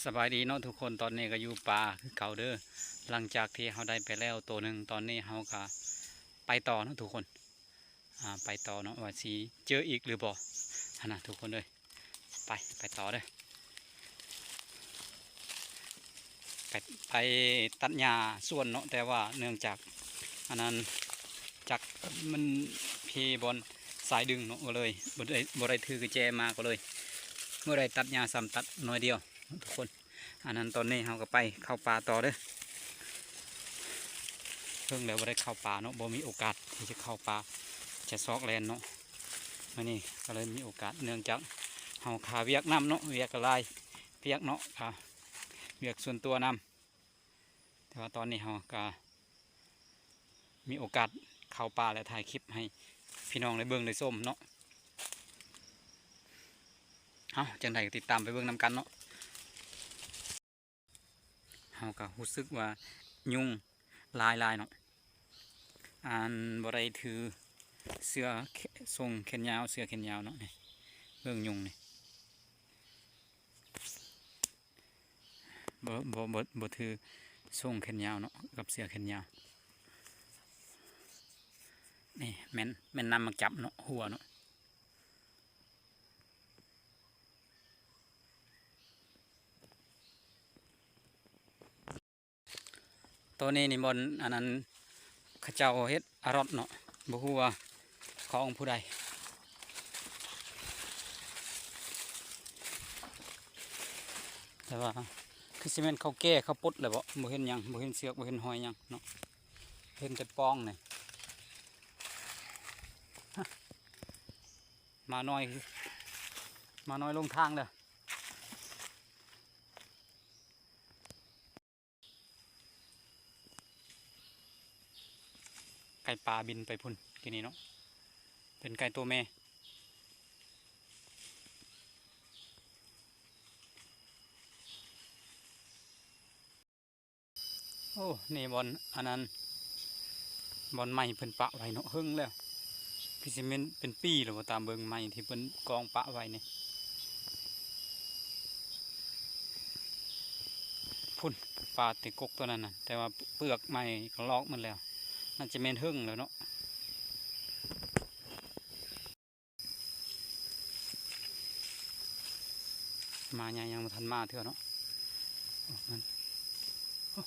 ສະບາຍດີເນາະທຸກຄົນ, ຕອນນີ້ກໍຢູ່ປ່າຄືເກົ່າເດີ. ຫຼັງຈາກທີ່ເຮົາໄດ້ໄປແລ້ວໂຕໜຶ່ງ, ຕອນນີ້ເຮົາກໍໄປຕໍ່ເນາະທຸກຄົນ. ອ່າ ໄປຕໍ່ເນາະ ວ່າຊິເຈີອີກຫຼືບໍ່ຫັ້ນນະທຸກຄົນເອີຍ. ໄປ ໄປຕໍ່ເດີ. ໄປ ໄປຕັດຫຍ້າສວນເນາະ, ແຕ່ວ່າເນື່ອງຈາກອັນນັ້ນ ຈັກມັນພີບ່ອນສາຍດຶງເນາະ, ກໍເລີຍບໍ່ໄດ້ ບໍ່ໄດ້ຖືກະແຈມາ, ກໍເລີຍບໍ່ໄດ້ຕັດຫຍ້າ, ຊ້ຳຕັດໜ້ອຍດຽວເນາະທຸກຄົນ. ອັນນັ້ນ ຕອນນີ້ເຮົາກໍໄປເຂົ້າປ່າຕໍ່ເດີ. ເພິ່ງແລ້ວບໍ່ໄດ້ເຂົ້າປ່າເນາະ, ບໍ່ມີໂອກາດທີ່ຈະເຂົ້າປ່າ ຈະຊອກແລ່ນເນາະ. ມື້ນີ້ກໍເລີຍມີໂອກາດ ເນື່ອງຈາກເຮົາຄາວຽກນຳເນາະ, ວຽກກໍຫຼາຍວຽກເນາະ, ກະວຽກສ່ວນຕົວນຳ. ແຕ່ວ່າຕອນນີ້ເຮົາກະມີໂອກາດເຂົ້າປ່າ ແລະ ຖ່າຍຄລິບໃຫ້ພີ່ນ້ອງໄດ້ເບິ່ງໄດ້ຊົມເນາະ. ເອົ້າ ຈັ່ງໃດກໍຕິດຕາມໄປເບິ່ງນຳກັນເນາະ. ເຮົາກໍຮູ້ສຶກວ່າຍຸງຫຼາຍໆເນາະ, ອັນບໍ່ໄດ້ຖືເສື້ອ ແຂ- ສົ້ງແຂນຍາວ ເສື້ອແຂນຍາວເນາະ. ນີ້ເບິ່ງຍຸງນີ້ ບໍ່ ບໍ່ ບໍ່ ບໍ່ຖືສົ້ງແຂນຍາວເນາະ ກັບເສື້ອແຂນຍາວ. ນີ້ແມ່ນ ແມ່ນນ້ຳໝາກຈັບເນາະ ຫົວເນາະ. ໂຕນີ້ນີ້ບ່ອນອັນນັ້ນ ເຂົາເຈົ້າເຮັດອາຣອດເນາະ, ບໍ່ຮູ້ວ່າຂອງຜູ້ໃດ. ແຕ່ວ່າຄືຊິແມ່ນເຂົາແກ່ເຂົາປົດແລ້ວບໍ, ບໍ່ເຫັນຫຍັງ ບໍ່ເຫັນເຊືອກ ບໍ່ເຫັນຮອຍຫຍັງເນາະ, ເຫັນແຕ່ປ່ອງນີ້. ມາໜ້ອຍ ມາໜ້ອຍລົງທາງເດີ. ໄກ່ປ່າບິນໄປພຸ້ນກີ້ນີ້ເນາະ, ເປັນໄກ່ໂຕແມ່. ໂອ້ ນີ້ບ່ອນອັນນັ້ນ ບ່ອນໄມ້ເພິ່ນປະໄວ້ເນາະ, ເຫິງແລ້ວ ຄືຊິແມ່ນເປັນປີແລ້ວບໍ່ ຕາມເບິ່ງໄມ້ທີ່ເພິ່ນກອງປະໄວ້ນີ້. ພຸ້ນ ປາແຕ່ກົກໂຕນັ້ນນະ, ແຕ່ວ່າເປືອກໄມ້ກໍລອກໝົດແລ້ວ, ໜ້າຈະແມ່ນເຫິງແລ້ວເນາະ. ໝາໃຫຍ່ຍັງບໍ່ທັນມາເທື່ອເນາະ. ໂອ້ ນັ້ນ ໂອ້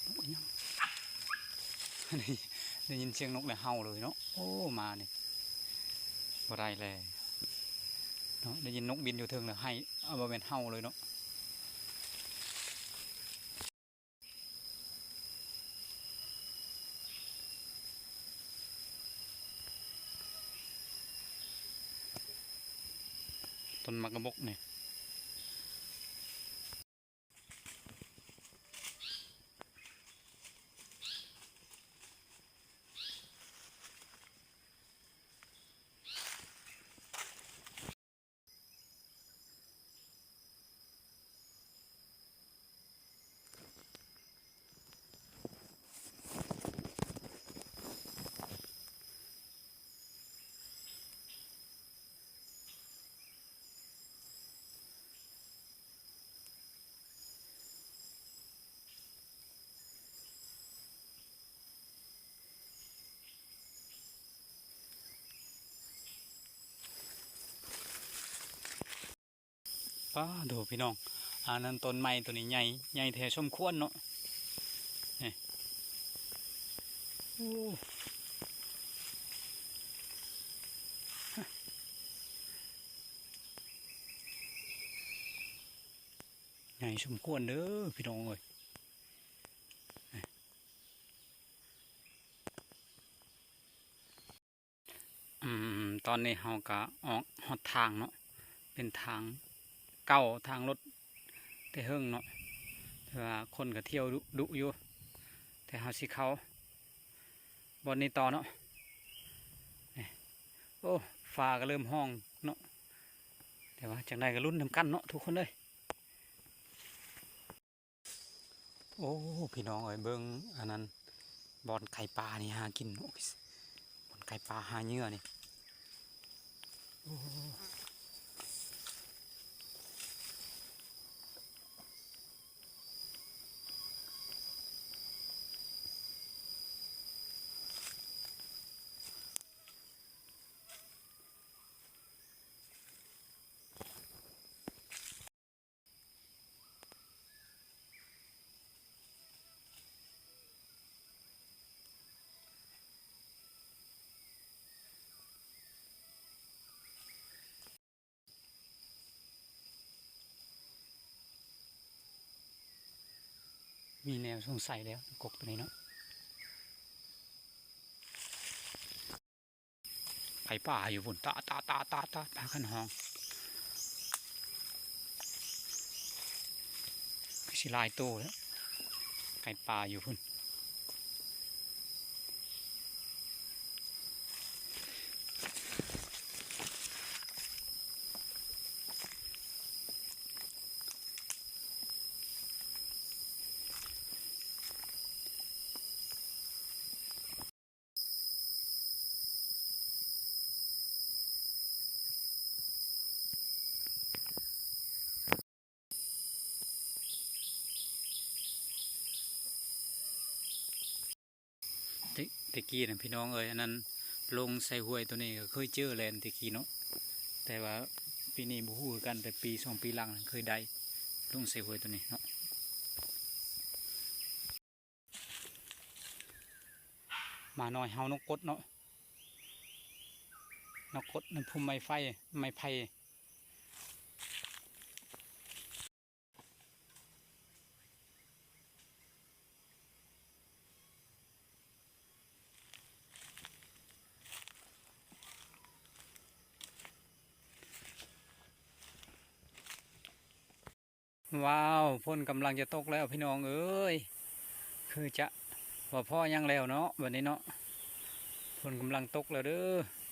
ນົກອີຫຍັງ ໄດ້ຍິນສຽງນົກແລ້ວເຫົ່າເລີຍເນາະ. ໂອ້ ມານີ້ບໍ່ໄດ້ແລ້ວເນາະ, ໄດ້ຍິນນົກບິນຢູ່ເທິງແລ້ວໄຫ້ ເອົາ ບໍ່ແມ່ນເຫົ່າເລີຍເນາະ. ຕົ້ນໝາກກະບົກນີ້. ປາໂທ້ ພີ່ນ້ອງ, ອັນນັ້ນຕົ້ນໄມ້ໂຕນີ້ໃຫຍ່ ໃຫຍ່ແທ້ສົມຄວນເນາະ. ນີ້ ໂອ້ ໃຫຍ່ສົມຄວນເດີພີ່ນ້ອງເອີຍ. ອືມ ຕອນນີ້ເຮົາກະອອກຮອດທາງເນາະ, ເປັນທາງເກົ່າ ທາງລົດແຕ່ເຫິງເນາະ, ແຕ່ວ່າຄົນກະທ່ຽວດຸ ດຸຢູ່, ແຕ່ເຮົາຊິເຂົ້າບ່ອນນີ້ຕໍ່ເນາະ. ນີ້ ໂອ້ ຟ້າກະເລີ່ມຮ້ອງເນາະ, ແຕ່ວ່າຈັ່ງໃດກະລຸ້ນນຳກັນເນາະທຸກຄົນເອີຍ. ໂອ້ ພີ່ນ້ອງເອີຍ ເບິ່ງອັນນັ້ນ ບ່ອນໄກ່ປ່ານີ້ຫາກິນເນາະ, ບ່ອນໄກ່ປ່າຫາເຫຍື່ອນີ້. ໂອ້ ມີແນວສົງໄສແລ້ວ ກົກໂຕນີ້ເນາະ. ໄກ່ປ່າຢູ່ພຸ້ນ ຕາ ຕາ ຕາ ຕາ ຕາ ພາກັນຮ້ອງ. ຄືຊິຫຼາຍໂຕແລ້ວ ໄກ່ປ່າຢູ່ພຸ້ນ. ແຕ່ ແຕ່ກີ້ນະ ພີ່ນ້ອງເອີຍ ອັນນັ້ນ ລົງໃສ່ຫ້ວຍໂຕນີ້ກໍເຄີຍເຈີແລ້ວແຕ່ກີ້ເນາະ, ແຕ່ວ່າປີນີ້ບໍ່ຮູ້ຄືກັນ, ແຕ່ປີສອງປີຫຼັງນັ້ນເຄີຍໄດ້ລົງໃສ່ຫ້ວຍໂຕນີ້ເນາະ. ໝານ້ອຍເຫົ່ານົກກົດເນາະ, ນົກກົດໃນພູໄມ້ໄຟ ໄມ້ໄຜ່. ວ້າວ ຝົນກຳລັງຈະຕົກແລ້ວພີ່ນ້ອງເອີຍ, ຄືຈະບໍ່ພໍຫຍັງແລ້ວເນາະ ບັດນີ້ເນາະ, ຝົນກຳລັງຕົກແລ້ວເດີ້.